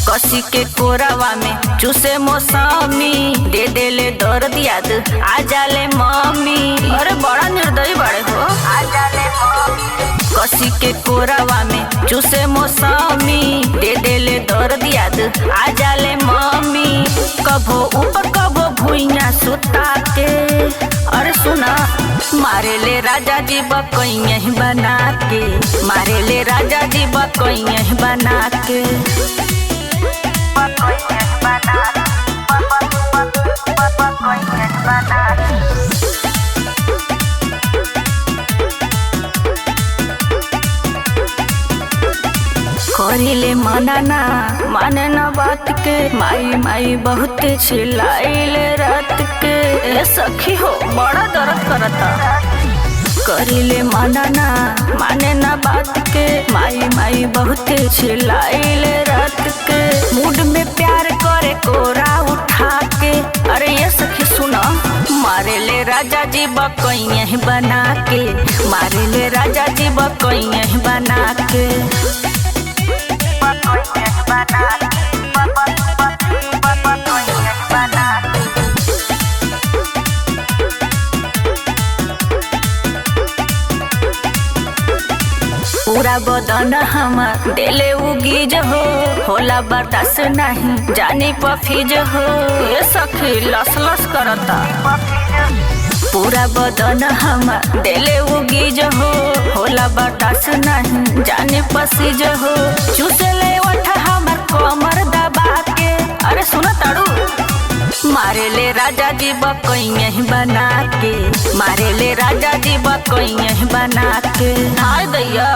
कसी के कोरावा में चूसे मौसमी दे देले दर्द याद आ जाले मम्मी। अरे बड़ा निर्दयी बड़े हो। कसी के कोरावा में चूसे मौसमी दे देले दर्द याद आ जाले मम्मी। कभो ऊपर कभो भुइया सुता के, अरे सुना, मारे ले राजा जी बकैया ही बना के, मारे ले राजा जी बकैया ही बना के। करिले मना ना माने ना बात के, माई माई बहुत चिल्लाइले रात के। ए सखी हो बड़ा दर्द करता। करिले मना ना माने ना बात के, माई माई बहुत चिल्लाइले रात के। मूड में प्यार करे कोरा उठा के, अरे ये सखी सुना, मारे ले राजा जी बकैया ही बना के, मारे ले राजा जी बकैया ही बना के। पूरा बदन हमार देले उगीज हो, होला बर्दाश्त नहीं जानी पफीज हो। ये सखी लस लस करता। पूरा बदन हमार देले उगीज हो, होला बर्दाश्त नहीं जानी पसीज हो। चूसले ओठ हमार कमर दबा के, अरे सुन ताड़ू, मारे ले राजा जी बकैया ही बना के, मारे ले राजा जी बकैया ही बना के। हाय दैया।